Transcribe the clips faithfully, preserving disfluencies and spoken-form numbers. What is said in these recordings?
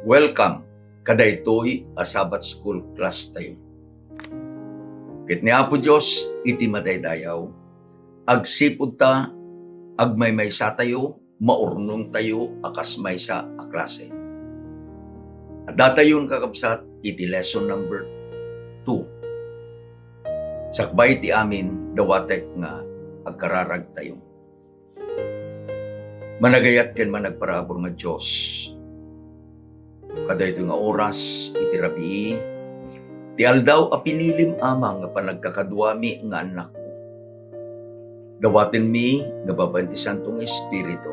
Welcome kadaytoy a Sabbath School class tayo. Ket ni Apo Dios iti madaydayaw, agsipud ta, agmaymaysa tayo, maurnong tayo a kas maysa a klase. Adda tayon, kakabsat, iti lesson number two. Sakbay ti amin, dawatek nga agkararag tayo. Managayat ken managparabur nga Dios, kadaytoy nga oras iti rabii, ti aldaw a pinilim, Ama, nga panagkakaduami nga annakmo. Dawatenmi nga babaen ti Santo nga Espiritu,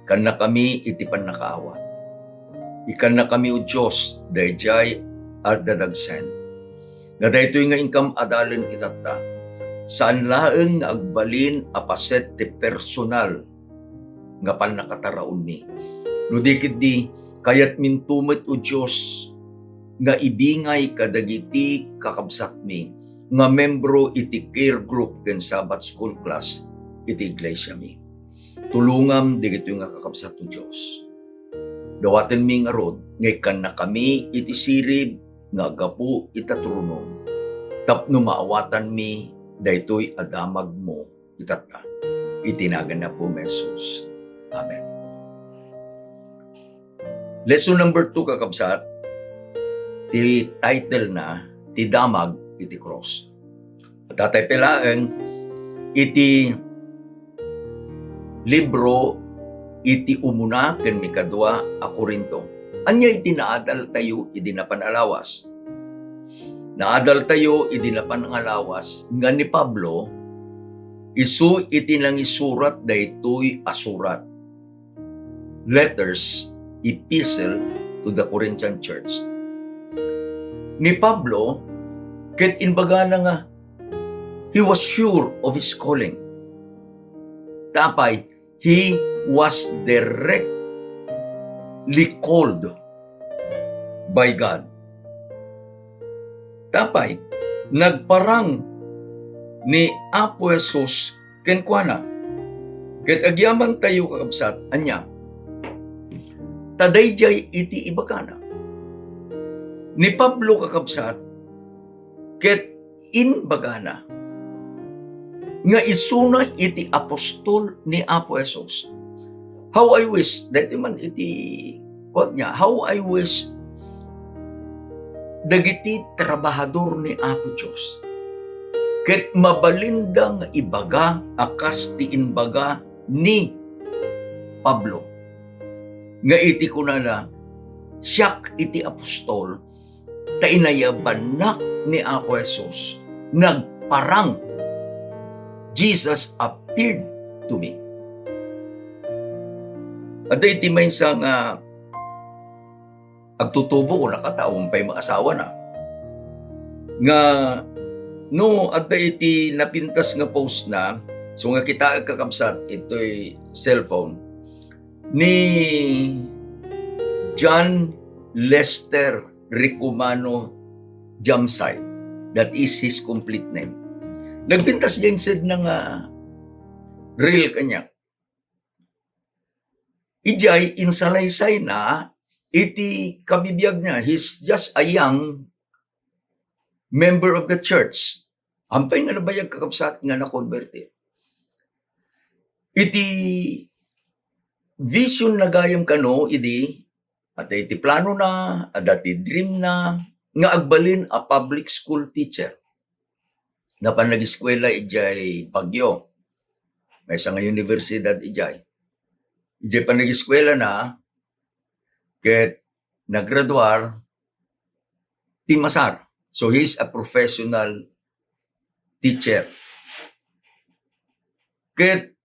kannakami iti pannakaawat. Ikkannakami, O Dios, daydiay a dadagsen. Nga daytoy nga inkam adalen itatta, saan laeng nga agbalin a paset ti personal nga pannakataraonmi. No di ketdi, kayatminto met, O Dios, nga ibingay kadagiti kakabsatmi nga membro iti care group ken Sabbath school class iti iglesiami. Tulongam dagitoy nga kakabsat, O Dios. Dawatenmi ngarud nga ikkannakami iti sirib nga aggapu ita tronom, tapno maawatanmi daytoy a damagmo itatta. Iti nagan ni Apo Jesus. Amen. Lesson number two, kakabsat, ti title na, Ti Damag iti Cross. Adda tay pay laeng iti libro iti umuna ken mikadua a Corinto. Ania iti naadaltayo idi napan a lawas? Naadaltayo idi napan nga lawas nga ni Pablo, isu iti nangisurat daytoy a surat, letters, epistle to the Corinthian church. Ni Pablo, ket imbagana nga he was sure of his calling. Tapay, he was directly called by God. Tapay, nagparang ni Apo Jesus kenkuana. Ket agyamantayo, kakabsat, ania? Ta daydiay iti ibagana. Ni Pablo, kakabsat, ket imbagana nga isuna iti apostol ni Apo Jesus. How I wish, daytoy man iti quote niya, how I wish dagiti trabahador ni Apo Dios ket mabalinda nga ibaga a kas ti imbaga ni Pablo, nga iti kunana, "Siak iti apostol, ta inayabannak ni Apo Jesus, nagparang. Jesus appeared to me." Adda iti maysa nga agtutubo, kuna kata, awan pay maasawana. Nga, no, adda iti napintas nga post na, so nga kitaek, kakabsat, itoy cellphone, ni John Lester Ricumano Jamsay. That is his complete name. Nagpintas diay sed na nga reel kaniak. Idiay insalaysayna iti kabibiag niya. He's just a young member of the church. Ampay nga nabayag, kakabsat, nga nakonbertir. Iti vision na gayam kano idi, adda iti plano na, adda ti dream na, nga agbalin a public school teacher. Napan nagiskwela idiay Baguio. Maysa nga universidad idiay. Idiay panagiskwela na, ket nagraduar, pimasar. So, he's a professional teacher. Ket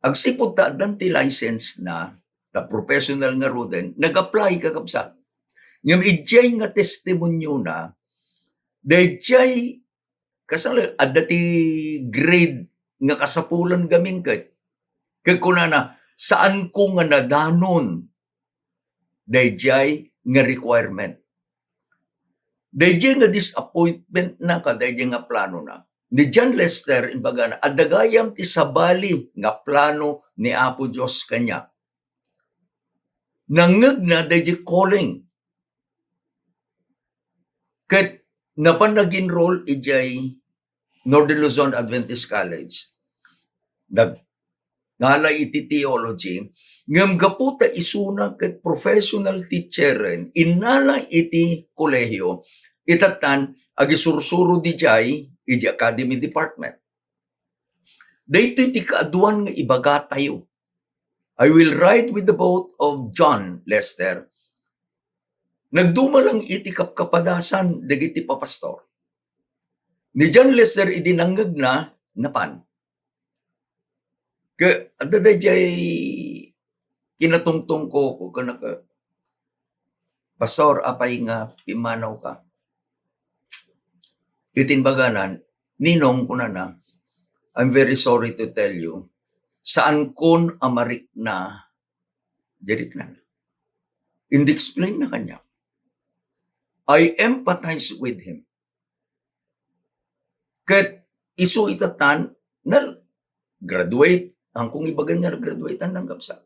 agsipud ta addan ti license na, ta professional ngaruden, nag-apply, kakabsat. Ngem idiay nga testimonio na, daydiay, kasla, adda ti grade nga kasapulan gamin ket, ket kunana, "Saanko nga nadanon daydiay nga requirement." Daydiay nga disappointment na kadaydiay nga plano na. Ni John Lester, imbagana, adda gayam ti sabali nga plano ni Apo Dios kaniak. nangngegna dayjay calling. Ket napan nag-enroll idiay Northern Luzon Adventist College. Nag-, nala iti theology, ngem gapu ta isuna ket professional teacher, innala iti kolehiyo, itatan agisursuro didiay iti academy department. Daytoy ti kaaduan nga ibagatayo. "I will ride with the boat of John Lester." Nagduma lang iti kapkapadasan dagiti papastor. Ni John Lester idi nangngegna, napan. Ke-, adda dayjay kinatungtong ko, ko kanaka, "Pastor, apay nga pimmanaw ka?" Iti imbagana, "Ninong," kunana, "I'm very sorry to tell you, saan kon a marikna, dirikna." Indi explain na kanya. I empathize with him. Ket isu itatan, nal-, graduate, angkong ibagan nga graduate ang nanggapsa.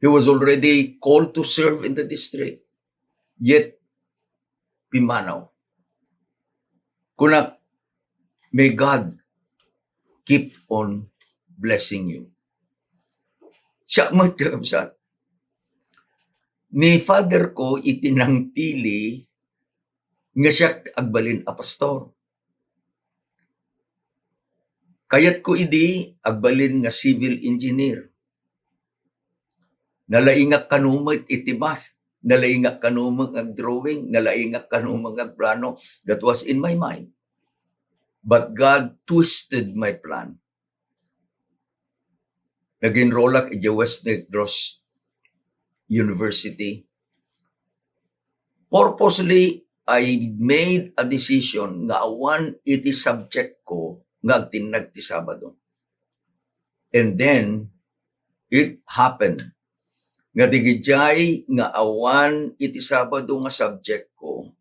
He was already called to serve in the district. Yet, pimmanaw. Kunak, "May God keep on blessing you." Siak met, kakabsat, ni father ko iti nangpili nga siak agbalin a pastor. Kayatko idi agbalin nga civil engineer. Nalaingak kano met iti math, nalaingak kano met nga agdrawing, nalaingak kano met nga agplano. That was in my mind. But God twisted my plan. Nag-enrollak idiay West Negros University. Purposely, I made a decision nga awan iti subject ko nga agtinnag ti Sabado. And then, it happened nga digidiay nga awan iti Sabado nga subject ko,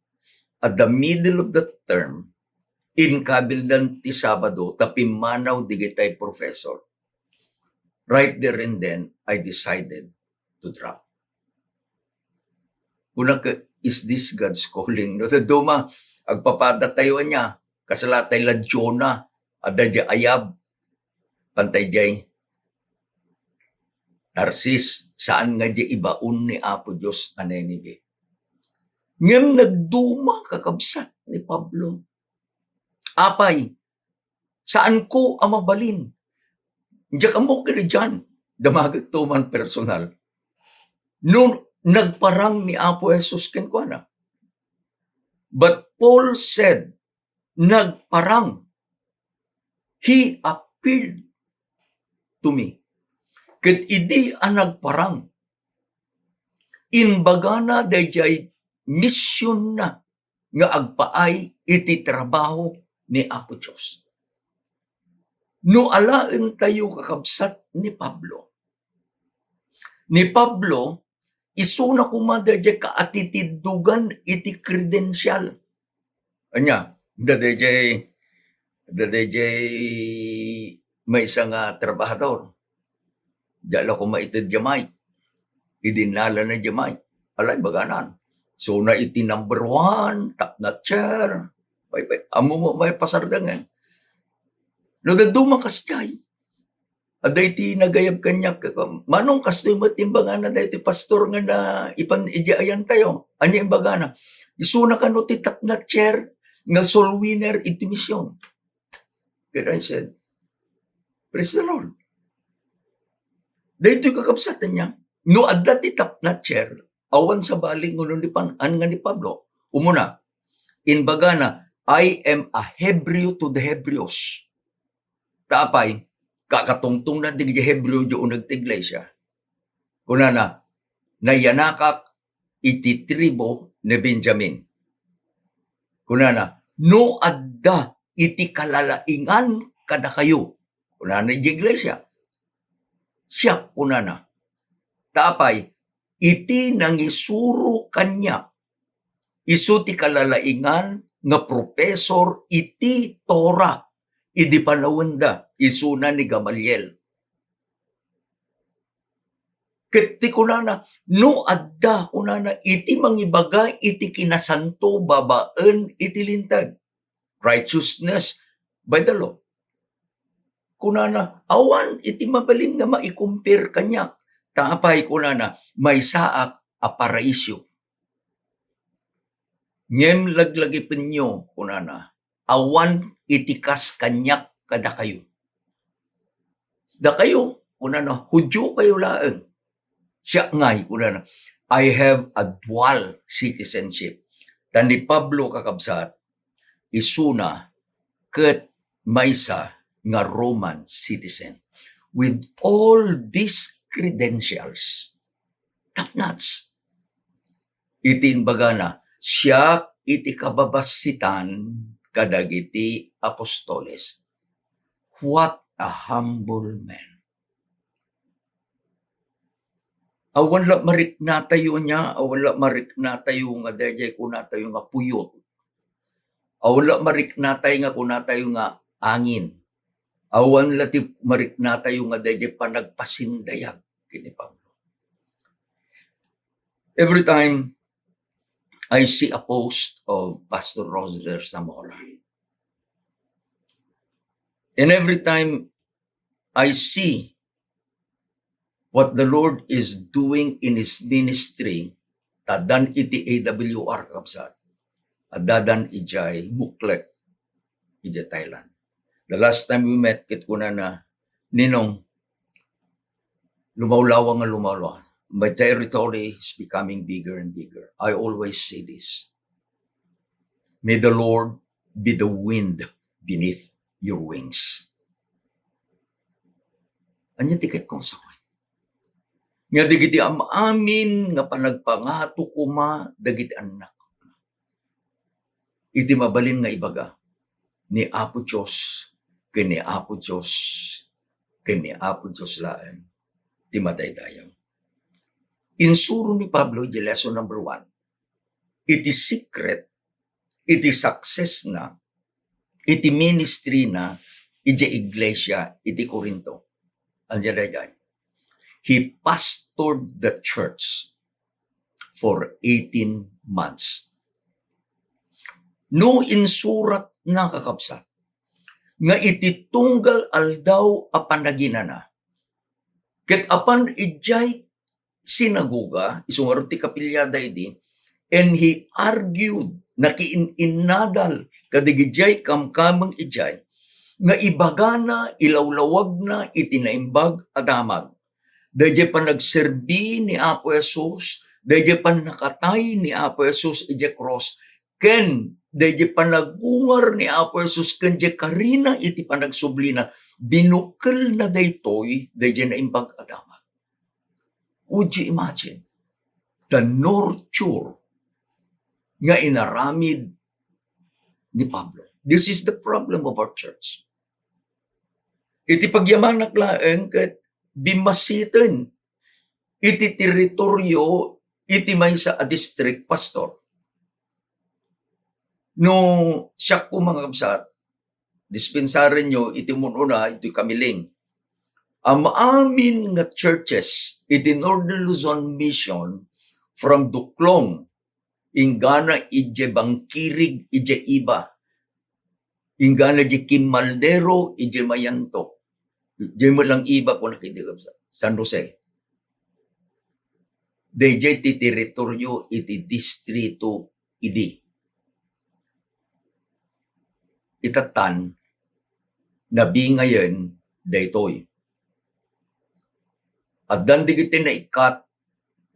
at the middle of the term, inkabildan ti Sabado ta pimmanaw digitay professor. Right there and then, I decided to drop. Kunak, "Is this God's calling?" No, dadduma, agpapada tayo ania, kasla tay la Jonah, adda diay ayab, pantay diay Tarsis, saan nga diay ibaon ni Apo Dios a Ninive. Ngem nagduma, kakabsat, ni Pablo. Apay, saanko a mabalin. Diak ammok ken diay, damagekto man personal. No nagparang ni Apo Jesus kenkuana. But Paul said, "Nagparang." He appeared to me. Ket idi a nagparang, imbagana daydiay missionna nga agpaay iti trabaho ni Apo Dios. No alaentayo, kakabsat, ni Pablo, ni Pablo, isuna koma daydiay kaatitiddogan iti credensial. Ania, adda daydiay, adda daydiay maysa nga trabahador. Diay la koma ited diay mic. Idi innalana diay mic, ala, imbagana. Isuna iti number one, top notcher. Pay, pay, ammom met a pasardengen. No dadduma kasdiay, adda iti nagayab kaniak, "Manong, kastoy met imbagana daytoy pastor nga naipan idiay ayantayo." Ania imbagana? "Isuna kano ti top notcher nga soul winner iti mission." Ket I said, "Praise the Lord." Daytoy, kakabsat, ania, no adda ti top notcher, awan sabali nga no ni Pan-, an nga ni Pablo. Umuna, imbagana, "I am a Hebrew to the Hebrews." Ta apay, kakatungtongna dagiti Hebreo diay uneg ti iglesia. Kunana, "Nayanakak iti tribu ni Benjamin." Kunana, "No adda iti kalalaingan kadakayo," kunana iti iglesia. "Siak," kunana. Ta apay, "Iti nangisuro kaniak, isu ti kalalaingan nga professor iti Torah idi panawenda, isuna ni Gamaliel." Ket ti kunana, no adda, kunana, iti mangibaga iti kinasanto babaen iti Linteg, righteousness by the law. Kunana, awan iti mabalin nga maikumpir kaniak. Ta apay, kunana, maysaak a paraisyo. Ngem laglagipenyo, kunana, awan iti kas kaniak kadakayo. Dakayo, kunana, Judio kayo laeng. Siak ngay, kunana, I have a dual citizenship. Ta ni Pablo, kakabsat, isuna ket maysa nga Roman citizen. With all these credentials, top notch. Iti imbagana, "Siak iti kababassitan kadagiti apostoles." What a humble man. Awan la mariknatayo niya, awan la mariknatayo nga daydiay kunatayo nga puyot. Awan la mariknatay nga kunatayo nga angin. Awan la ti mariknatayo nga daydiay panagpasindayag ken ni Pablo. Every time I see a post of Pastor Rosler Zamora, and every time I see what the Lord is doing in His ministry, addan iti A W R, kakabsat. Addadan idiay Mukleq, idiay Thailand. The last time we met, ket kunana, "Ninong, lumawlawa nga lumawlawa. My territory is becoming bigger and bigger." I always say this, "May the Lord be the wind beneath your wings." Ania ti ket kong sawen? Nga dagiti am-amin nga panagpangato koma dagiti annak, iti mabalin nga ibaga, ni Apo Dios, ken ni Apo Dios, ken ni Apo Dios laeng ti madaydayaw. Insuro ni Pablo iti lesson number one, iti secret, iti success na, iti ministry na, iti iglesia, iti Corinto. Ania daydiay? He pastored the church for eighteen months. No insurat na, kakabsat, nga iti tunggal aldaw a panaginana, ket apan idiay sinagoga, isu ngarud ti kapiliada idi, and he argued, nakiin-innadal kadagidiay kamkameng idiay, nga ibagana, ilawlawagna iti Naimbag a Damag. Daydiay panagserbi ni Apo Jesus, daydiay pannakatay ni Apo Jesus idiay krus, ken daydiay panagungar ni Apo Jesus ken diay karina iti panagsublina, binukelna daytoy daydiay Naimbag a Damag. Would you imagine the nurture nga inaramid ni Pablo? This is the problem of our church. Iti pagyamanak laeng ket bimmasiten iti teritorio iti maysa a district, pastor. No siak ko, mga kabsat, dispensarenyo iti mun-una, iti Kamiling. Am-amin nga churches iti Northern Luzon Mission, from Duklong, inggana idiay Bangkirig, idiay Iba, inggana idiay Kimmaldero, idiay Mayanto, idiay met lang Iba, kuna iti San Jose. Daydiay ti teritorio iti distrito idi. Itatan, nabingayen daytoy. Addan dagiti naikkat,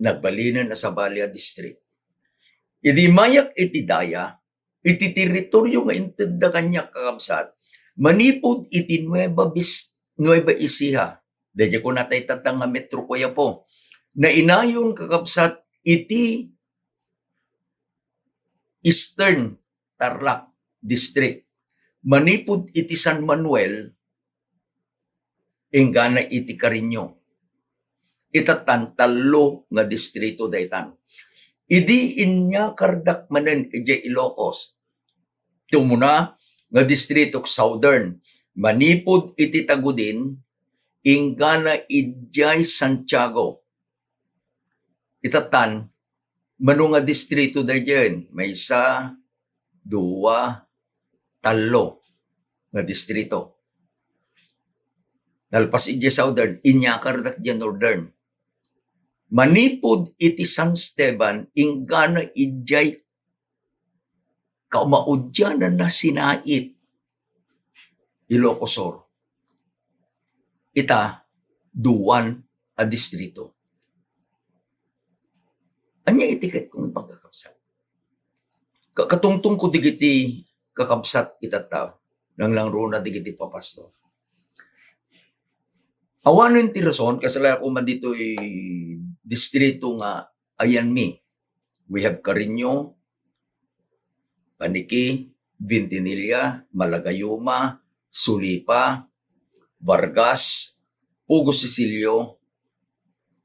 nagbalinen a sabali a district. Idi mayak iti daya, iti teritorio nga intedda kaniak, kakabsat, manipud iti Nueva Bis-, Nueva Ecija, daydiay kunatay tatta nga Metro Quiapo. Nainayon, kakabsat, iti Eastern Tarlac District. Manipud iti San Manuel, inggana iti Carreño. Itatan, tallo nga distrito daytan. Idi inyakardak manen idiay Ilocos, ti umuna nga distrito, Southern, manipud iti Tagudin, inggana idiay Santiago. Itatan, mano nga distrito daydiayen? Maysa, dua, tallo nga distrito. Nalpas idiay Southern, inyakar dak diay Northern. Manipud iti San Esteban, inggana idiay kaumaudiananna Sinait, Ilocos Sur. Ita, duan a distrito. Ania iti ket kong ipagkakabsat? Ka-, katungtong ko digiti kakabsat itatta, nanglangruna digiti papastor. Awanen ti rason, kasla ko man ditoy distrito nga ayanmi. We have Carreño, Panique, Ventanilla, Malagayuma, Sulipa, Vargas, Pugo Cecilio,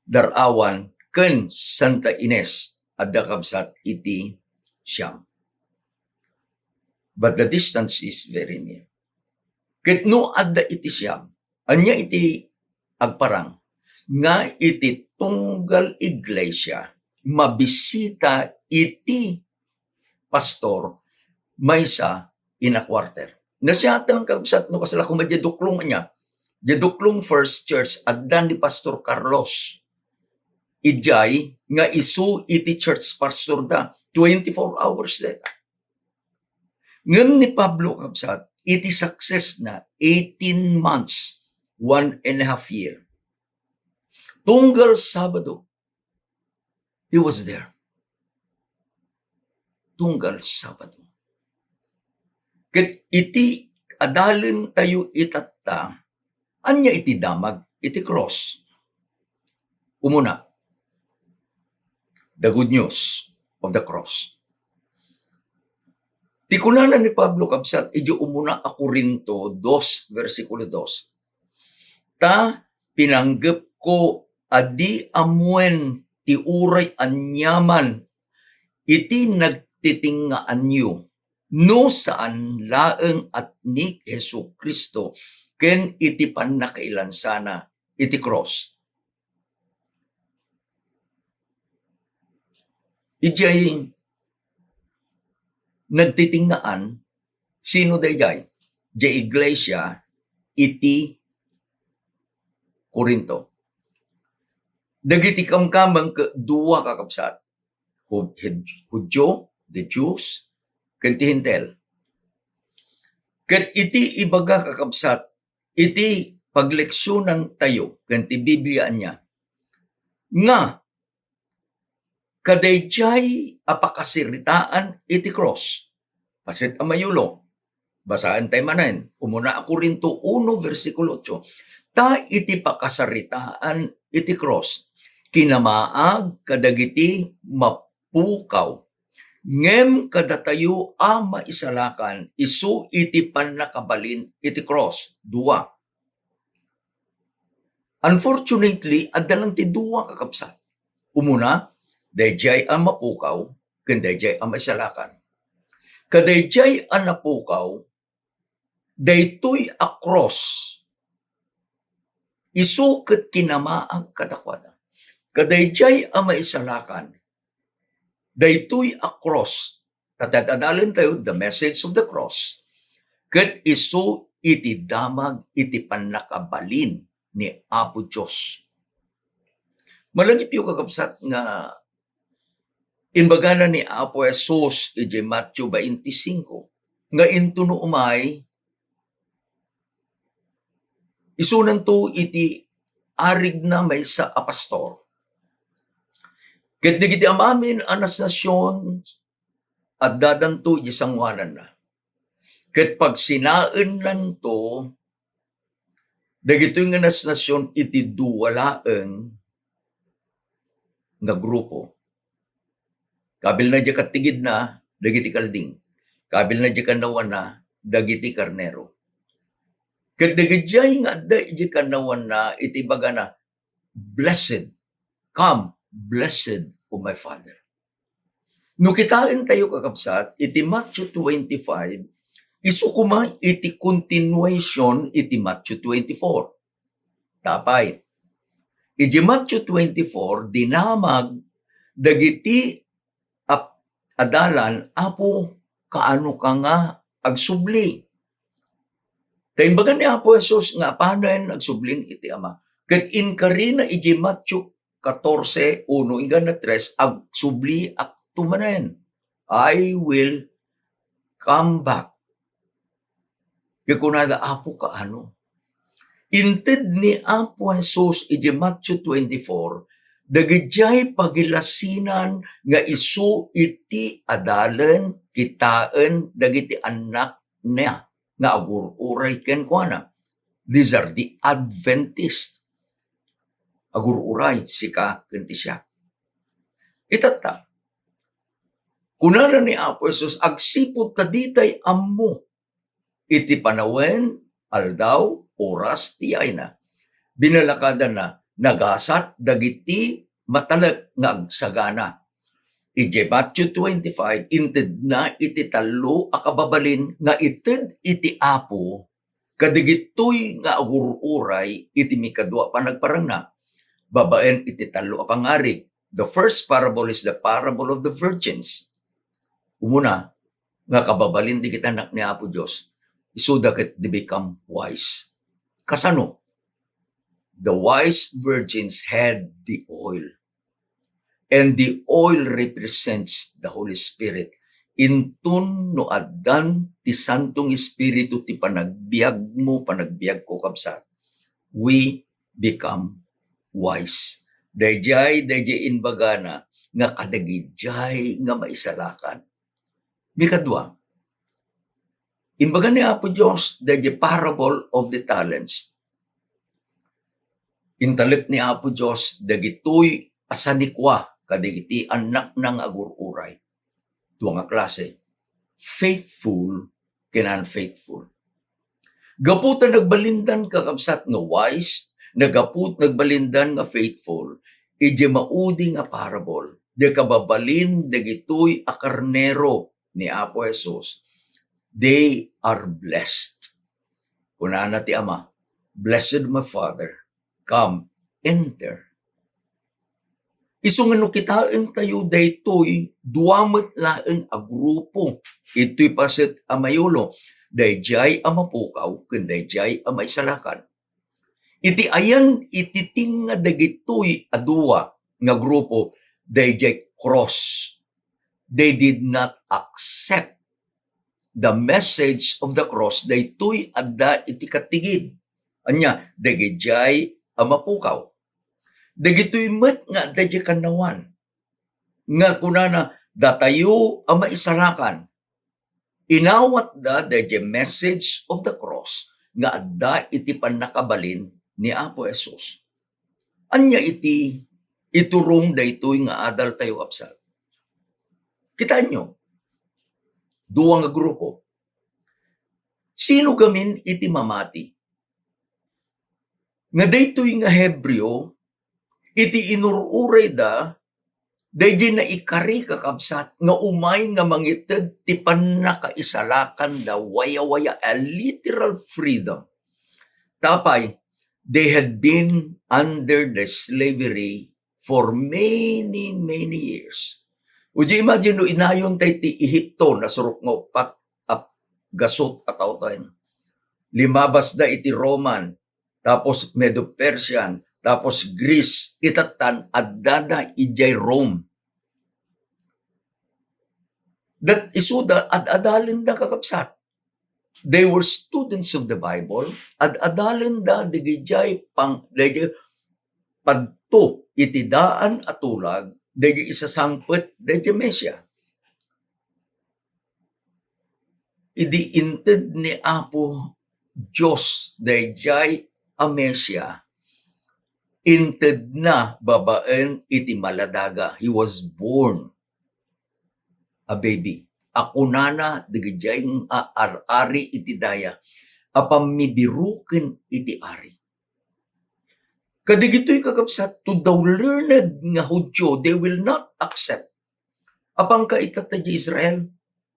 Dar-awan, ken Santa Ines, adda kabsat iti siam. But the distance is very near. Ket no adda iti siam, ania iti agparang nga iti tunggal iglesia mabisita iti pastor maysa in a quarter? Nasiaten, kabsat, no kasla koma diay Duklong ania. Diay Duklong First Church, adda ni Pastor Carlos. Idiay nga isu iti church pastor da, twenty-four hours dayta. Ngem ni Pablo, kabsat, iti success na, eighteen months, one and a half year. Tunggal Sabado, he was there. Tunggal Sabado. Ket iti adalen tayo itatta, ania iti damag iti cross? Umuna, the good news of the cross. Ti kunana ni Pablo, kabsat, iti umuna a Corinto dos, versikulo dos, "Ta pinanggepko a di ammoen ti uray aniaman iti nagtitingngaanyo, no saan laeng a ni Jesu-Cristo ken iti pannakailansana iti cross." Idiay nagtitingngaan, sino daydiay? Diay iglesia iti Corinto. Dagiti kamkameng ket dua, kakabsat, Hu-, Hed-, Judio, the Jews, ken ti Hentil. Ket iti ibaga, kakabsat, iti pagleksionan tayo ken ti Biblia ania, nga kadaydiay a pakasaritaan iti cross. Paset a mayulo, basaen tay manen, umuna a Corinto uno, versikulo otso, "Ta iti pakasaritaan iti cross, kinamaag kadagiti mapukaw, ngem kadatayo a maisalakan, isu iti pannakabalin iti cross." Dua. Unfortunately, adda lang ti dua, kakabsat. Umuna, daydiay a mapukaw ken daydiay a maisalakan. Kadaydiay a napukaw, daytoy a cross, isu ket kinamaag kadakuada. Kadaydiay a maisalakan, daytoy a cross, ta adalen tayo, the message of the cross, ket isu iti damag iti pannakabalin ni Apo Dios. Malagipyo, kakabsat, nga imbagana ni Apo Jesus idiay Mateo twenty-five nga intono umay, isunanto iti arigna maysa a pastor. Ket dagiti amamin a nasnasion, addadanto idiay sangoananna. Ket pagsinaennanto dagitoy nga nasnasion iti dua laeng nga grupo. Kabilna idiay kattigidna, dagiti kalding. Kabilna idiay kannawanna, dagiti karnero. Ket dagidiay nga adda idiay kannawanna iti ibagana, "Blessed, come, blessed of my Father." No kitaentayo, kakabsat, iti Matthew twenty-five, isu koma iti continuation iti Matthew twenty-four. Apay, iti Matthew twenty-four, dinamag dagiti ap-, adalan, "Apo, kaano ka nga agsubli?" Ta imbaga ni Apo Jesus nga apanen agsublin iti Ama. Ket inkarina iti Matthew catorce uno inggana tres, "Agsubliak manen. I will come back." Ket kunada, "Apo, kaano?" Inted ni Apo Jesus iti Matthew twenty-four, dagidiay pagilasinan nga isu iti adalan kitaen dagiti annak niya nga agur-uray kenkuana. These are the Adventist. Agur-uray, sika ken ti siak. Itatta, kunana ni Apo Jesus, "Agsipud ta ditay ammo iti panawen, aldaw, oras ti yaayna. Binalakadanna, nagasat dagiti matalek nga agsagana." Idiay Matthew twenty-five, intedna iti tallo a kababalin nga ited iti Apo kadagitoy nga agur-uray iti mikadua a panagparangna, babaen iti tallo a pangngari. The first parable is the parable of the virgins. Umuna, nga kababalin dagiti annak ni Apo Dios, isuda ket they become wise. Kasano? The wise virgins had the oil. And the oil represents the Holy Spirit. Inton no addan ti Santong Espiritu ti panagbiagmo, panagbiagko, kabsat, we become wise. Daydiay, daydiay imbagana nga kadagidiay nga maisalakan. Mikadua, imbaga ni Apo Dios daydiay parable of the talents. Intalek ni Apo Dios dagitoy a sanikua kadagiti annakna nga agur-uray. Dua nga klase, faithful ken unfaithful. Gapu ta nagbalindan, kakabsat, nga wise, nagapu-, nagbalindan nga faithful, idiay maudi nga parable, diay kababalin dagitoy a karnero ni Apo Jesus, they are blessed. Kunana ti Ama, "Blessed my Father, come, enter." Isu nga no kitaentayo daytoy, dua met laeng a grupo. Itoy paset a mayulo, daydiay a mapukaw ken daydiay a maisalakan. Iti ayan, iti tinga dagitoy a dua nga grupo, daydiay cross. They did not accept the message of the cross, daytoy adda iti katigid. Ania, dagidiay a mapukaw. Dagitoy met nga adda diay kannawan. Nga kunana, datayo a maisalakan. Inawatda daydiay message of the cross nga adda iti pannakabalin ni Apo Jesus. Ania iti iturong daytoy nga adaltayo, kabsat? Kitaenyo, dua nga grupo. Sino gamin iti mamati? Nga daytoy nga Hebreo, iti inur-urayda, daydiay naikari, kakabsat, nga umay nga mangited ti pannakaisalakanda, wayawaya, a literal freedom. Tapay, they had been under the slavery for many, many years. Would you imagine no inayonta iti Ehipto, nasurok nga uppat a gasut a tawen. Limabasda iti Roman, tapos Medo-Persian, tapos Greece, itattan, addada idiay Rome. That isuda, ad-adalenda, kakabsat. They were students of the Bible, ad-adalenda dagidiay pang-, dagidiay padto iti daan a tulag, dagidiay isasangpet dagidiay Mesia. Idi inted ni Apo Dios daydiay a Mesia, intedna babaen iti maladaga. He was born a baby. A kunana dagidiay nga ar-ari iti daya a pammibiroken iti ari. Kadagitoy, kakabsat, to the learned nga Judio, they will not accept. Apanka itatta idiay Israel,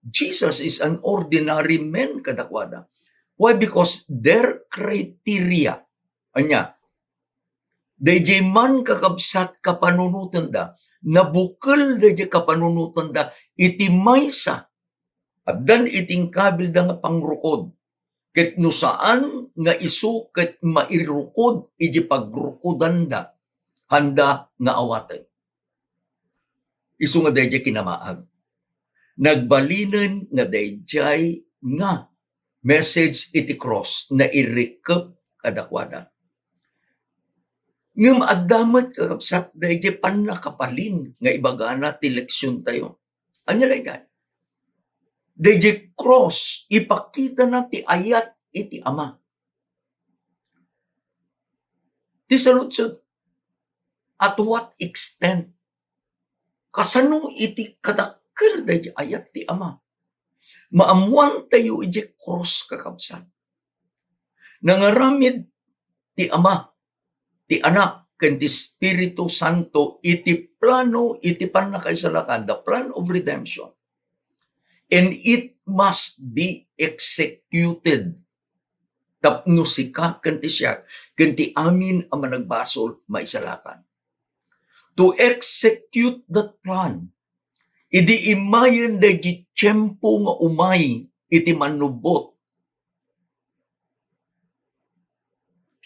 Jesus is an ordinary man kadakuada. Why? Because their criteria, ania, Daydiay man, kakabsat, kapanunotenda, nabukel daydiay kapanunotenda iti maysa. Addan iti inkabelda nga pangrukod, ket no saan nga isu ket mairukod iti pagrukodanda, haanda nga awaten. Isu nga daydiay kinamaag. Nagbalinen nga daydiay nga message iti cross nairikep kadakuada. Ngem adda met, kakabsat, daydiay pannakabalin nga ibagana ti leksiontayo. Ania daydiay? Daydiay cross, ipakitana ti ayat iti Ama. Ti saludsod, at what extent? Kasano iti kadakkel daydiay ayat ti Ama? Maammoantayo idiay cross, kakabsat. Nangaramid ti Ama, ti Anak, ken ti Espiritu Santo iti plano, iti pannakaisalakan, the plan of redemption. And it must be executed tapno sika ken ti siak, ken ti amin a managbasol, maisalakan. To execute that plan, idi immayen daydi tiempo nga umay iti mannubbot,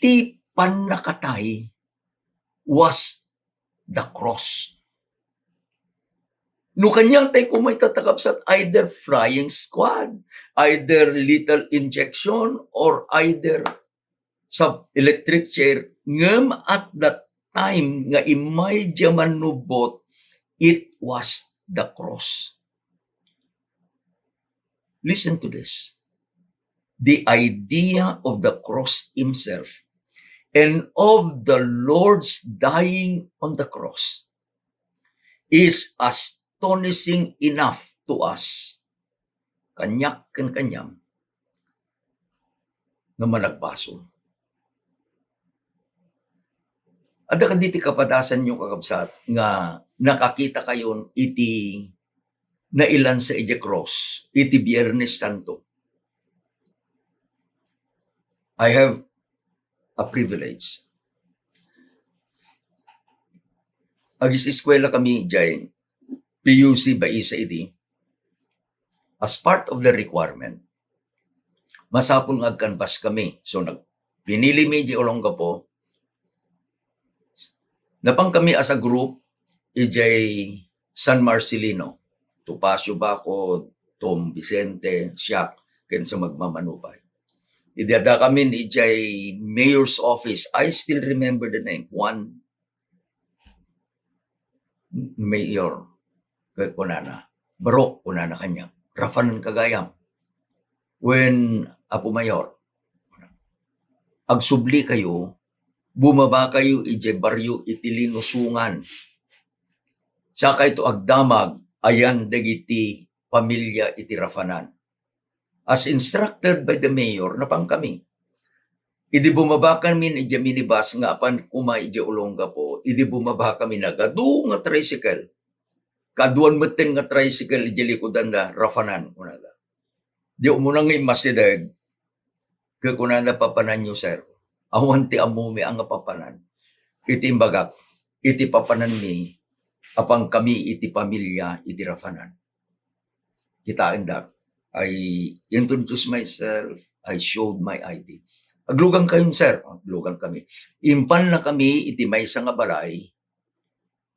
ti pannakatay was the cross. No kaniatayo koma ita, kakabsat, either flying squad, either lethal injection, or either sa electric chair, ngem at that time nga immay dia mannubbot, it was the cross. Listen to this. The idea of the cross himself and of the Lord's dying on the cross is astonishing enough to us, kaniak ken kaniam, nga managbasol. Adda kadi ti kapadasanyo, kakabsat, nga nakakitakayon iti nailansa idiay cross iti Biernes Santo? I have a privilege. Agis-eskuela kami idiay P U C Baisa idi. As part of the requirement, masapul nga agkanbas kami. So, nag-, pinili mi idiay Olongapo. Napan kami as a group idiay San Marcelino, Topacio Bacod, Tom Vicente, siak, ken sa Magmamanubay. Idi adda kami idiay mayor's office, I still remember the name, Juan Mayor, ket kunana, "Barok," kunana kaniak, "rafananka gayam." "Wen, Apo Mayor, agsublikayo, bumabakayo idiay barrio iti Linusungan. Sakayto agdamag, ayan dagiti pamilia iti rafanan." As instructed by the mayor, napan kami. Idi bumaba kami idiay minibus nga apan koma idiay Olongapo, idi bumaba kami, nagadu nga tricycle. Kaduan metten nga tricycle idiay likudan da, rafanan, kunada. Di umuna nga immasideg, ket kunada, "Papananyo, sir. Awan ti ammomi a nga papanan." Iti imbagak, iti papananmi, apan kami iti pamilia iti rafanan. Kitaendak, I introduced myself, I showed my I D. "Aglugan kayon, sir." Aglugan kami. Impanna kami iti maysa nga balay,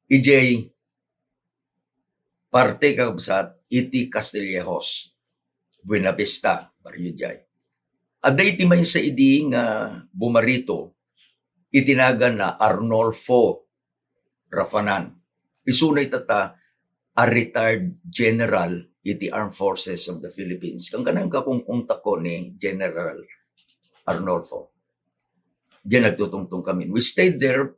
idiay parte, kakabsat, iti Castillejos, Buenavista, barrio diay. Adda iti maysa idi nga bumarito, iti naganna Arnolfo Rafanan. Isuna itata a retired general iti Armed Forces of the Philippines. Kankanayon, kakungkungtako ni General Arnolfo. Diyan nagtutungtong kami. We stayed there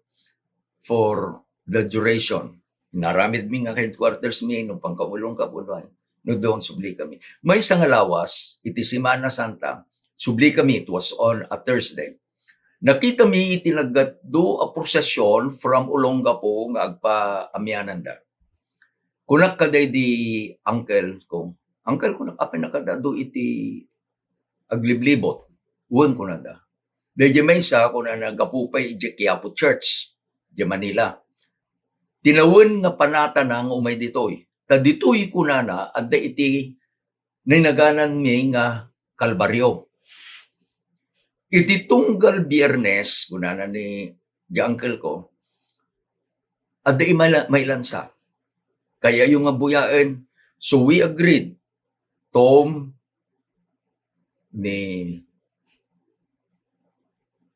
for the duration. Naramid mi nga headquarters mi, no pangkamulong ka, punuan. No doon, subli kami. Maysa nga lawas, iti Semana Santa, subli kami, it was on a Thursday. Nakita mi iti nagadu a prosesyon from Olongapo nga agpaamiananda. Kunak kadaydi uncle ko, "Uncle," kunak, "apay nakadadu iti agliblibot?" "Wen," kunada. Daydiay maysa, kunana, gapu pay idiay Quiapo Church, idiay Manila. Tinawen nga panatana nga umay ditoy. Ta ditoy, kunana, adda iti ninagananmi nga Kalbaryo. Iti tunggal Biyernes, kunana ni, di uncle ko, adda imala-, mailansa. Kayayo nga buyaen. So we agreed, Tom, ni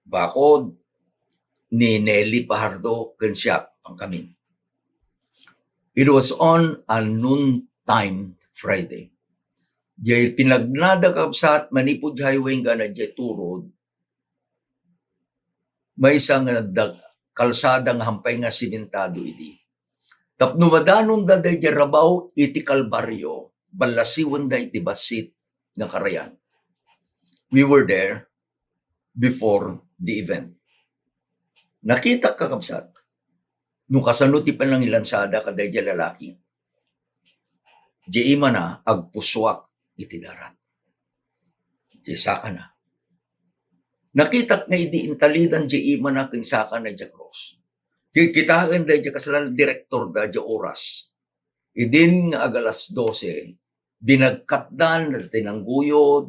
Bakod, ni Nelly Pahardo, ken siak, pangkamin. It was on a noontime Friday. Jay pinagnada, kabsat, manipud highway nga na jay turod, maysa nga dag-, kalsada nga hampay nga simentado idi. Tapno madanonda dayjay rabaw iti Kalbaryo, ballasiwenda iti bassit nga karayan. We were there before the event. Nakitak, kakabsat, no kasano ti panangilansada kadayjay lalaki. Di imana, agpusuak iti darat. Di sakana. Nakitak nga idi intalidan di imana ken sakana diay krus. Kikitaen dayjay kasla direktor da diay oras. Idin nga agalas dose, binagkatdan ti nangguyod,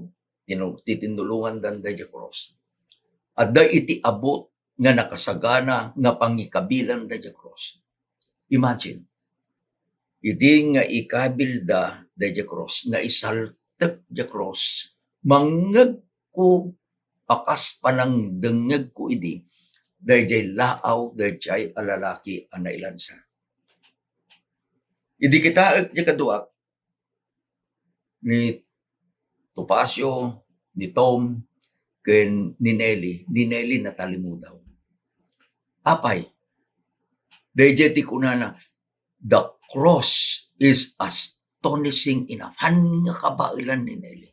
tinu-, ti tinulongandan dayjay krus. Adda iti abut nga nakasagana nga pangikabilan dayjay krus. Imagine, idi nga ikabilda dayjay krus, naisaltek diay krus, mangngegko a kas panangdengngegko idi dayjay laaw dayjay a lalaki a nailansa. Idi kitaek diay kaduak, ni Topacio, ni Tom, ken ni Nelly, ni Nelly natalimudaw. Apay, dayjay ti kunana, "The cross is astonishing enough." Haan nga kabaelan ni Nelly.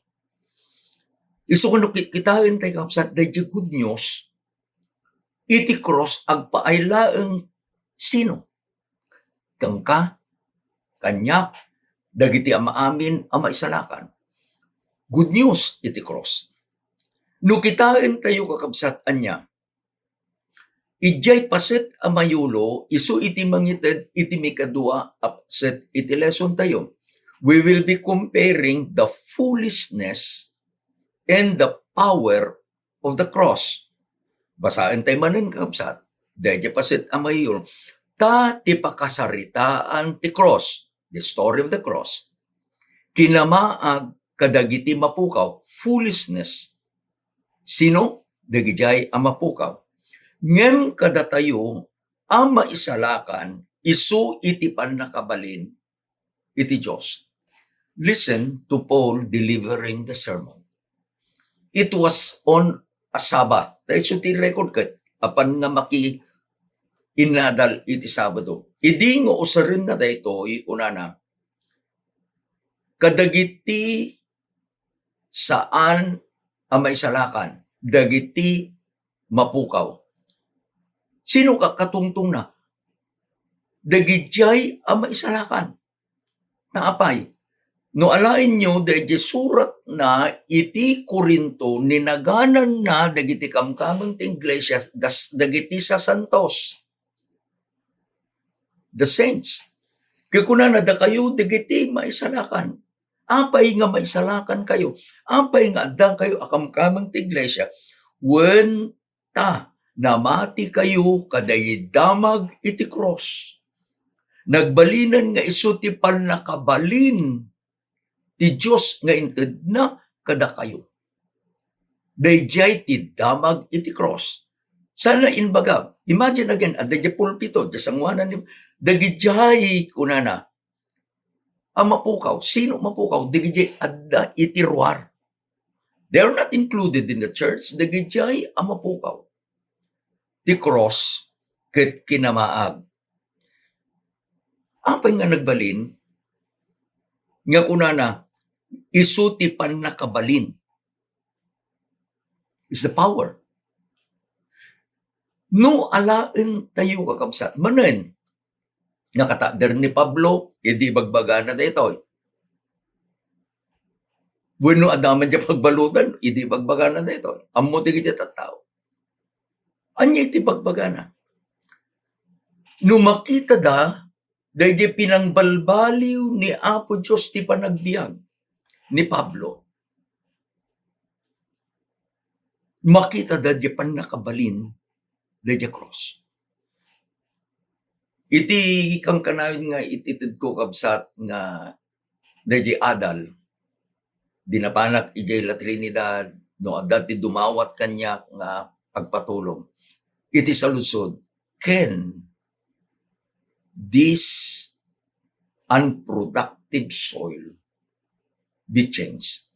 Isu no kit-, kitaen tayo, kabsat, dayjay good news, iti cross, agpaay laeng sino? Kenka, kaniak, dagiti amin a maisalakan. Good news iti cross. No kitaen tayo, kakabsat, ania, idiay paset a mayulo, isu iti mangited iti mikadua a paset iti lesson tayo. We will be comparing the foolishness and the power of the cross. Basaen tay manen, kakabsat, dayjay paset a mayulo. Ta ti pakasaritaan ti cross, the story of the cross, kinamaag kadagiti mapukaw, foolishness. Sino? Dagijay a mapukaw. Ngem kadatayo a maisalakan, isu iti pannakabalin iti Dios. Listen to Paul delivering the sermon. It was on a Sabbath. Ta isu ti record ket, apan nga maki-, innadal iti Sabado. Idi nga usarenna daytoy, kunana, kadagiti saan a maisalakan, dagiti mapukaw. Sino ka-, katungtongna? Dagijay a maisalakan. Naapay? No alaenyo, dayjay suratna iti Corinto, ninagananna dagiti kamkameng ti iglesia, das-, dagiti sasantos. The saints. Kaya kunana, "Dakayo dagiti maisalakan." Apay nga maisalakan kayo? Apay nga adda kayo a kamkameng ti iglesia? Wen, ta namati kayo kadaydi damag iti krus. Nagbalinen nga isu ti pannakabalin ti Dios nga intedna kadakayo. Daydiay ti damag iti krus. Sana imbaga, imagine again, adda diay pulpito, diay sangoanan ni, dagidiay kunana, a mapukaw. Sino mapukaw? Dagidiay adda iti ruar. They are not included in the church. Dagidiay a mapukaw. Ti krus ket kinamaag. Apay nga nagbalin? Nga kunana, isu ti pannakabalin. Is the power. No alaen tayo, kakabsat, manen, nga katader ni Pablo, idi ibagbagana daytoy. Wenno adda man diay pagbaludan, idi ibagbagana daytoy. Ammo ti iti tattao. Ania iti bagbagana? No makitada daydiay pinangbalbaliw ni Apo Dios ti panagbiag ni Pablo, makitada daydiay pannakabalin daydiay cross. Iti kankanayon nga itedko, kabsat, nga daydiay adal, di napanak idiay La Trinidad, no adda ti dumawat kaniak nga agpatulong. Iti saludsod, can this unproductive soil be changed?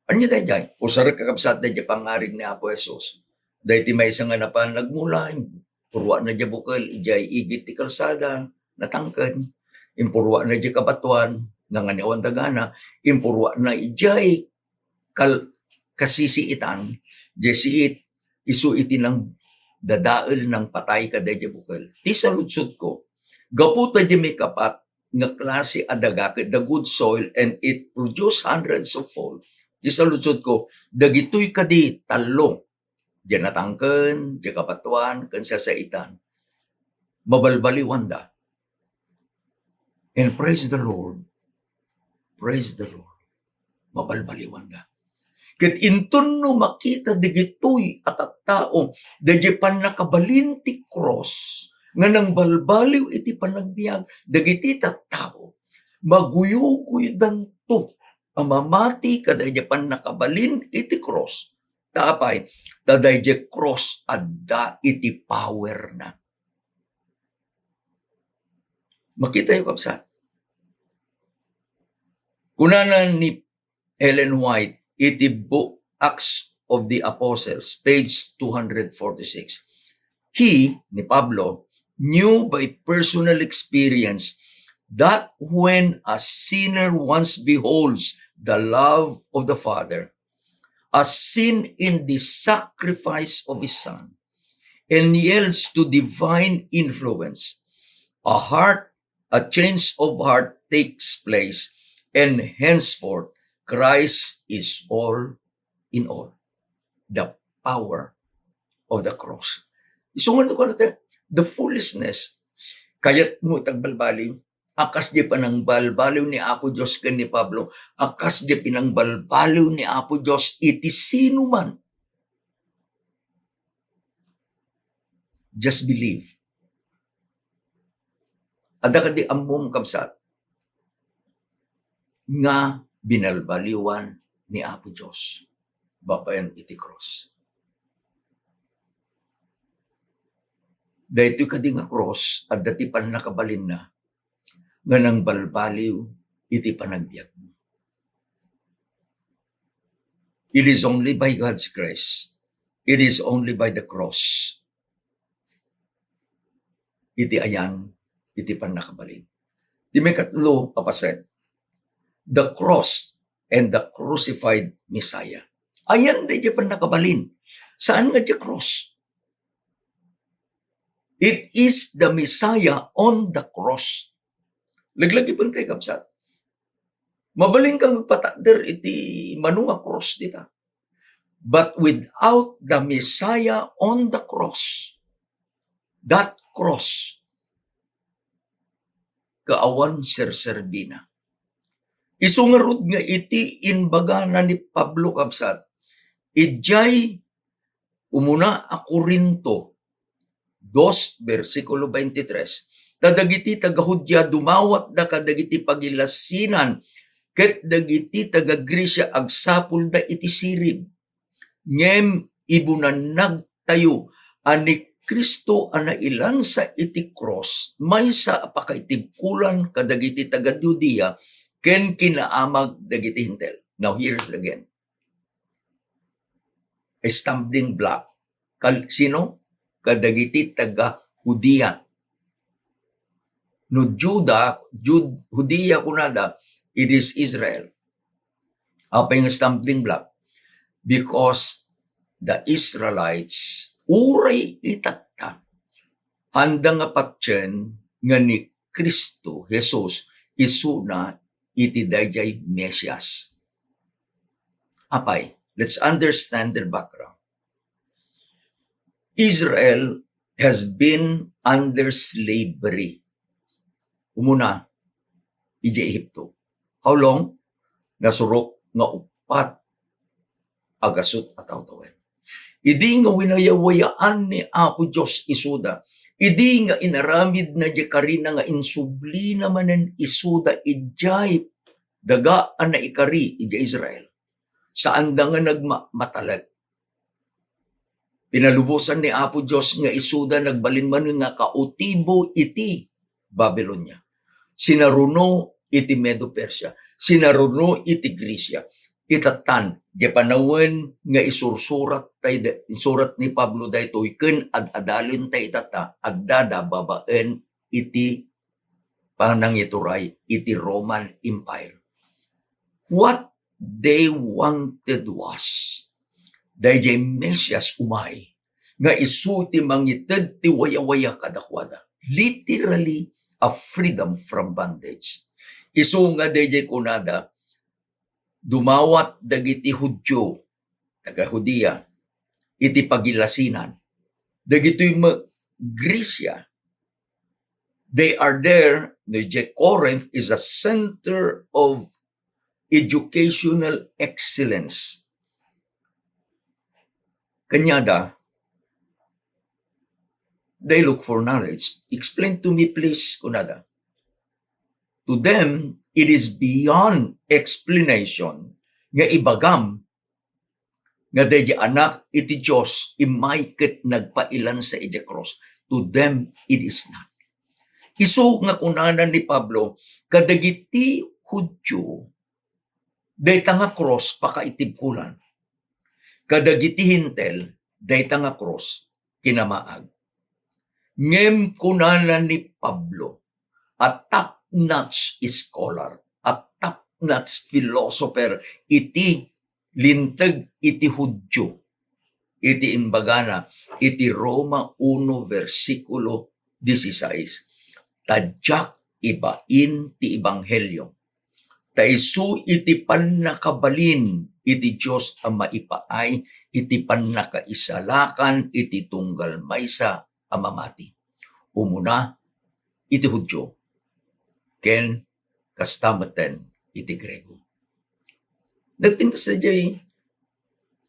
Ania daydiay? Usarek, kakabsat, daydiay pangngarig ni Apo Jesus. Daytoy maysa nga napan nagmula, impuruana diay bukel idiay igid ti kalsada, natangken. Impuruana diay kabatoan, nanganiwan dagana. Impuruana idiay kal-, kasisiitan, diay siit, isu iti nangdadael, nangpatay kadaydiay bukel. Ti saludsodko, gapu ta diay maikapat nga klase a daga ket the good soil and it produce hundreds of fold. Ti saludsodko, dagitoy kadi tallo, diay natangken, diay kabatoan, ken sasaitan, mabalbaliwanda. And praise the Lord. Praise the Lord. Mabalbaliwanda. Ket inton no makita dagitoy a tattao, daydiay pannakabalin ti cross, nga nangbalbaliw iti panagbiag, dagiti tattao, maguyoguydanto a mamati kadaydiay pannakabalin iti cross. Ta apay? Ta daydiay cross adda iti powerna. Makitayo, kabsat. Kunana ni Ellen White iti book Acts of the Apostles, page two hundred forty-six, he, ni Pablo, knew by personal experience that when a sinner once beholds the love of the Father, as seen in the sacrifice of his Son, and yields to divine influence, a heart, a change of heart takes place, and henceforth Christ is all in all. The power of the cross. Isu nga no, the foolishness, kayatmo itagbalbaliw, a kas diay panangbalbaliw ni Apo Dios ken ni Pablo, a kas diay pinangbalbaliw ni Apo Dios iti sinuman. Just believe. Adda kadi ammom, kabsat, nga binalbaliwan ni Apo Dios babaen iti cross? Daytoy kadi nga cross, adda ti pannakabalinna nga nangbalbaliw iti panagbiagmo. It is only by God's grace. It is only by the cross. Iti ayan, iti pannakabalin. Ti maikatlo a paset, the cross and the crucified Messiah. Ayan daydiay pannakabalin. Saan nga diay cross? It is the Messiah on the cross. Laglagipentayo, kabsat. Mabalinka nga agpatakder iti mano nga cross dita. But without the Messiah on the cross, that cross, kaawan serserbina. Isu ngarud nga iti imbagana ni Pablo, kabsat, idiay umuna a Corinto dos, bersikulo twenty-three, ta dagiti taga-Judea dumawatda kadagiti pagilasinan, ket dagiti taga-Grecia agsapulda iti sirib. Ngem ibunannagtayo a ni Cristo a nailansa iti cross, maysa a pakaitibkolan kadagiti taga-Judea ken kinaamag dagiti Hentil. Now, here's again a stumbling block. Kal-, sino? Kadagiti taga-Judea. No Juda, Jud-, Judea kunada, it is Israel. Apay nga stumbling block? Because the Israelites, uray itatta, haanda nga patien nga ni Cristo Jesus isuna iti daydiay Mesias. Apay, let's understand their background. Israel has been under slavery. Umuna, idiay Ehipto. How long? Nasurok nga uppat a gasut a tawen. Idi nga winayawayaan ni Apo Dios isuda, idi nga inaramidna diay karina nga insublina manen isuda idiay daga a naikari idiay Israel, saanda nga nagma-, matalek. Pinalubosan ni Apo Dios nga isuda nagbalin manen nga kautibo iti Babilonia. Sinaruno iti Medo-Persia, sinaruno iti Grecia. Itatan, diay panawen nga isursurat tay, isurat ni Pablo daytoy ken ad-adalen tay itata, addada babaen iti panangituray iti Roman Empire. What they wanted was, daydiay Mesias umay nga isu ti mangited ti wayawaya kadakuada. Literally, a freedom from bondage. Isu nga daydiay kunada, dumawat dagiti Judio, taga Judea, iti pagilasinan. Dagitoy met Grecia, they are there, no, Corinth is a center of educational excellence. Kaniada, they look for knowledge. Explain to me, please, kunada. To them, it is beyond explanation nga ibagam nga daydiay Anak iti Dios immay ket nagpailansa idiay krus. To them, it is not. Isu nga kunana ni Pablo, kadagiti Judio, dayta nga krus pakaitibkolan. Kadagiti Hentil, dayta nga krus kinamaag. Ngem kunana ni Pablo, a top-notch scholar, a top-notch philosopher iti linteg iti Judio, iti imbagana iti Roma uno versikulo dieciséis, "Ta diak ibain ti ebanghelio, ta isu iti pannakabalin iti Dios a maipaay iti pannakaisalakan iti tunggal maysa a mamati, umuna iti Judio, ken kasta metten iti Griego." Nagpintas daydiay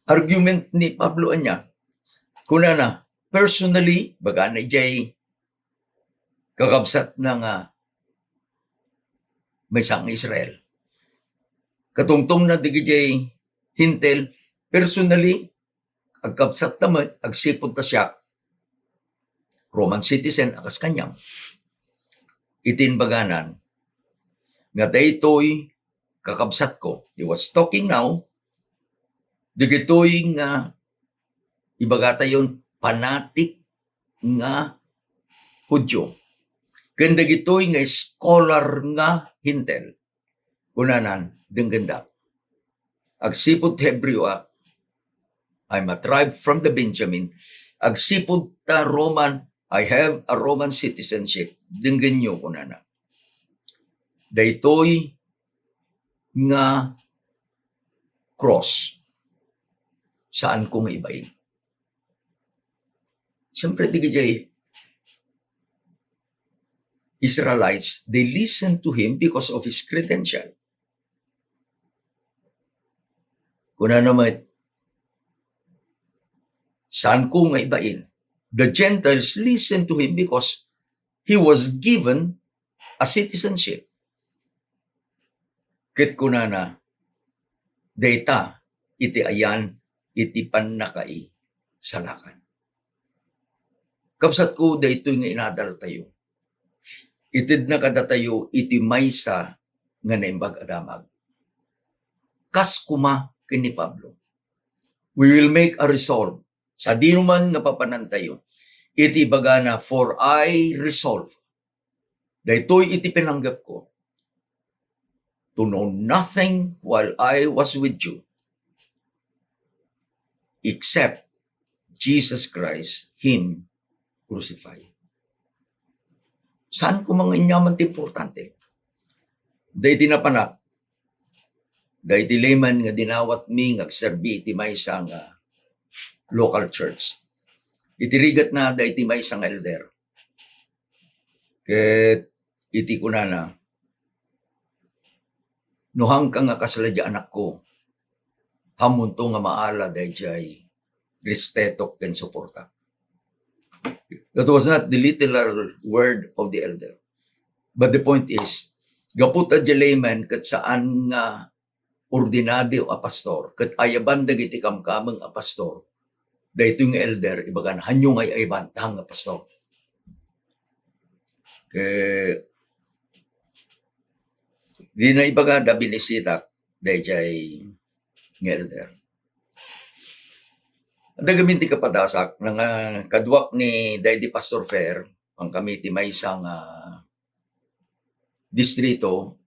argument ni Pablo ania. Kunana, personally, bagana idiay kakabsatna nga maysa nga Israel. Katungtongna dagiti Hentil, personally, agkabsat ta met, agsipud ta siak Roman citizen a kas kaniam. Iti imbaganan nga daytoy kakabsatko, he was talking now, dagitoy nga ibagatayon fanatic nga Judio, ken dagitoy nga scholar nga Hentil. Kunanan, denggendak. Agsipud Hebreo ak, I'm a tribe from the Benjamin. Agsipud ta Roman, I have a Roman citizenship. Denggenyo, kunana. Daytoy nga cross, saanko nga ibain. Siyempre, dagiti Israelites, they listen to him because of his credential. Kunana met, saanko nga ibain. The Gentiles listen to him because he was given a citizenship. Ket kunana, dayta iti ayan iti pannakaisalakan. Kabsatko, daytoy nga inadaltayo, itedna kadatayo iti maysa nga Naimbag a Damag. Kas koma ken ni Pablo, we will make a resolve. Sadinoman nga papanantayo iti ibagana, "For I resolve." Daytoy iti pinanggepko, "To know nothing while I was with you, except Jesus Christ, Him crucified." Saan ko nga aniaman ti importante? Daydi napanak, daydi layman nga dinawatmi nga agserbi iti maysa nga local church. Iti rigatna daydi maysa nga elder. Ket iti kunana, "No haanka nga kasla diay anakko, hammonto nga maala daydiay respeto ken suporta." That was not the literal word of the elder. But the point is, gapu ta diay layman ket saan nga ordinado a pastor, ket ayaban dagiti kamkameng a pastor, daytoy nga elder, ibagana, "Haanyo nga ay-ayaban, ta haan nga pastor." Ket di naibaga da binisitak daydiay nga elder. Adda gamin ti kapadasak nga kaduak ni daydi Pastor Fer, pangkami ti maysa nga distrito,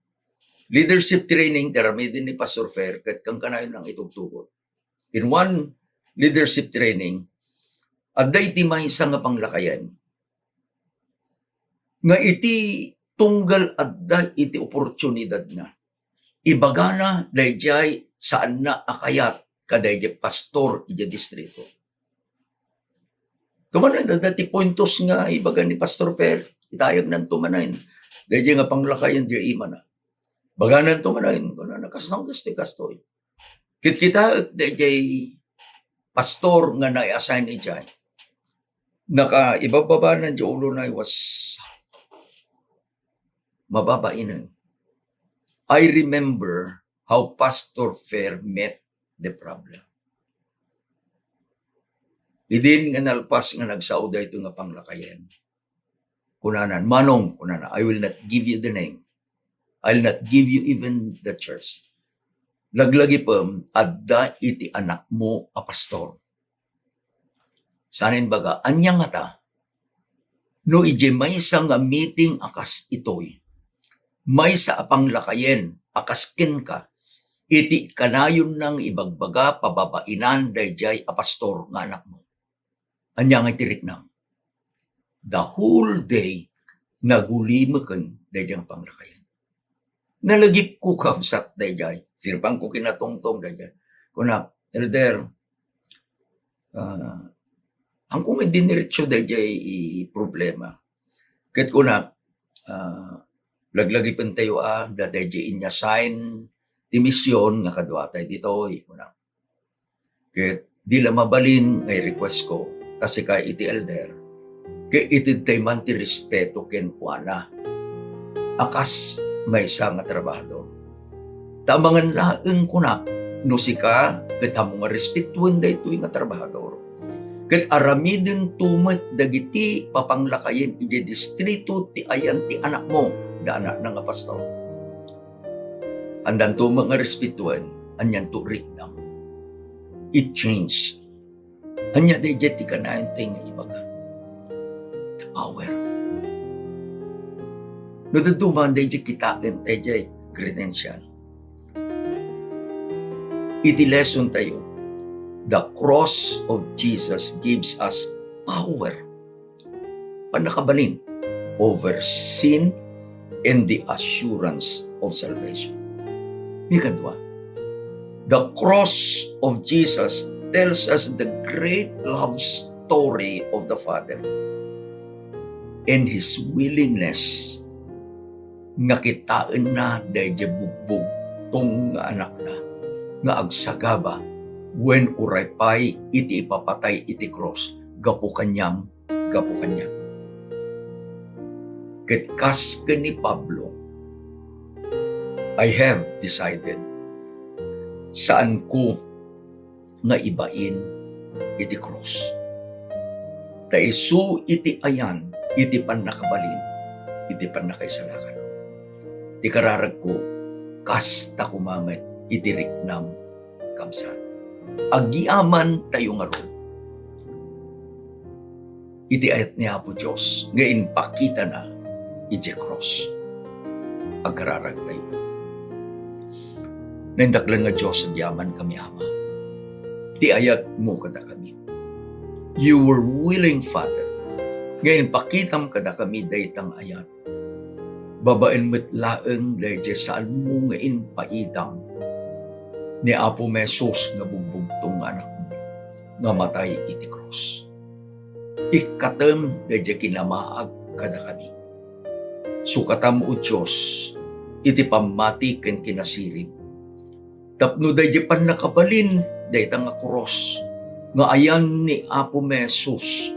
leadership training ti aramiden ni Pastor Fer ket kankanayon nga itugtugot. In one leadership training, adda iti maysa nga panglakayen nga iti tunggal adda iti oportunidadna, ibagana daydiay saanna a kayat kadaydiay pastor idiay distrito. Tumanen, adda ti pointos nga ibaga ni Pastor Fer, itayagnan tumanen. Daydiay nga panglakayen diay imana. Baganan tumanen, kunana, "Kasano kastoy, kastoy?" Kitkitaek daydiay pastor nga nai-assign idiay. Naka-, ibabbabanan diay ulona, was mababain. I remember how Pastor Fer met the problem. Idin nga nalpas nga nagsao daytoy nga panglakayen, kunana, "Manong," kunana, "I will not give you the name. I'll not give you even the church. Laglagipem, adda iti anakmo a pastor." Saan nga ibaga, "Ania ngata? No idiay maysa nga meeting a kas itoy, maysa a panglakayen a kas kenka, iti kanayonna nga ibagbaga pababainan daydiay a pastor nga anakmo. Ania nga iti riknam?" The whole day, nagulimeken daydiay nga panglakayen. Nalagipko, kabsat, daydiay. Siribangko kinatungtong daydiay. Kuna, "Elder, ah, haanko nga diniretso daydiay i problema." Ket kuna, ah, "Laglagipentayo a, da daydiay inya sign ti mission nga kaduatay ditoy," kuna. Ket di la mabalin nga i-request ko, ta sika iti elder, ket itedtay man ti respeto kenkuana a kas maysa nga trabahador. Ta amangan laeng kunak, no sika ket ammo nga respetuen daytoy nga trabahador, ket aramidento met dagiti papanglakayen idiay distrito ti ayan ti anakmo, da anakna nga pastor. Haandanto met nga respetuen, anianto riknam. It changed. Ania daydiay ti kanayontayo nga ibaga? The power. No dadduma daydiay kitaen, daydiay credential. Iti lesson tayo, the cross of Jesus gives us power, pannakabalin over sin and the assurance of salvation. Ikadua, the cross of Jesus tells us the great love story of the Father and His willingness nga kitaenna daydiay bugbugtong nga anakna nga agsagaba wen uray pay iti ipapatay iti krus gapu kaniam, gapu kaniak. Ket kas ken ni Pablo, "I have decided, saanko nga ibain iti krus. Ta isu iti ayan iti pannakabalin iti pannakaisalakan." Ti kararagko, kasta koma met iti riknam, kabsat. Agyamantayo ngarud iti ayat ni Apo Dios nga impakitana idiay krus. Agkararagtayo. Naindaklan nga Dios, agyamankami, Ama. Ti ayatmo kadakami. You were willing, Father, nga impakitam kadakami dayta nga ayat. Babaen met laeng daydiay saanmo nga impaidam ni Apo Jesus nga bugbugtong nga Anakmo nga matay iti krus. Ikkatem daydiay kinamaag kadakami. Sukatam, O Dios, iti pammati ken kinasirib, tapno daydiay pannakabalin dayta nga krus nga ayan ni Apomi Jesus.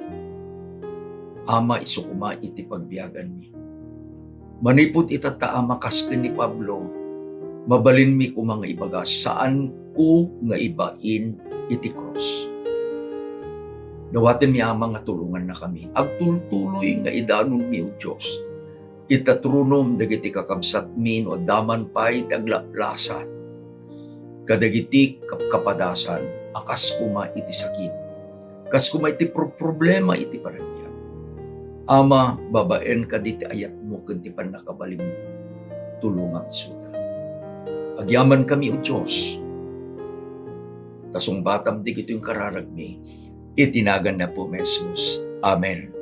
Ama, isu koma iti pagbiaganmi. Manipud ita, ta Ama, kas ken ni Pablo, mabalinmi koma nga ibaga, saanko nga ibain iti krus. Dawatenmi, Ama, nga tulongannakami. Agtultuloy nga idanonmi, O Dios, ita tronom dagiti kakabsatmi no adda man pay ti aglaplasat kadagiti kapkapadasan a kas koma iti sakit, kas koma iti pro-, problema iti panagbiag. Ama, babaen kadagiti ayatmo ken ti pannakabalinmo, tulongam isuda. Agyamankami, O Dios, ta sungbatam dagitoy nga kararagmi, iti nagan ni Apomi Jesus. Amen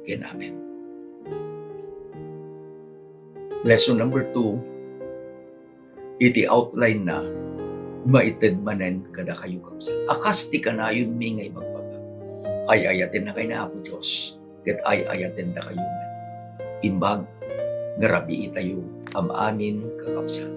ken amen. Lesson number two, iti outline na, maited manen kadakayo, kabsat. A kas ti kanayonmi nga ibagbaga, ay-ayatennakay ni Apo Dios, ket ay-ayatendakayo met. Imbag nga rabiitayo am-amin, kakabsat.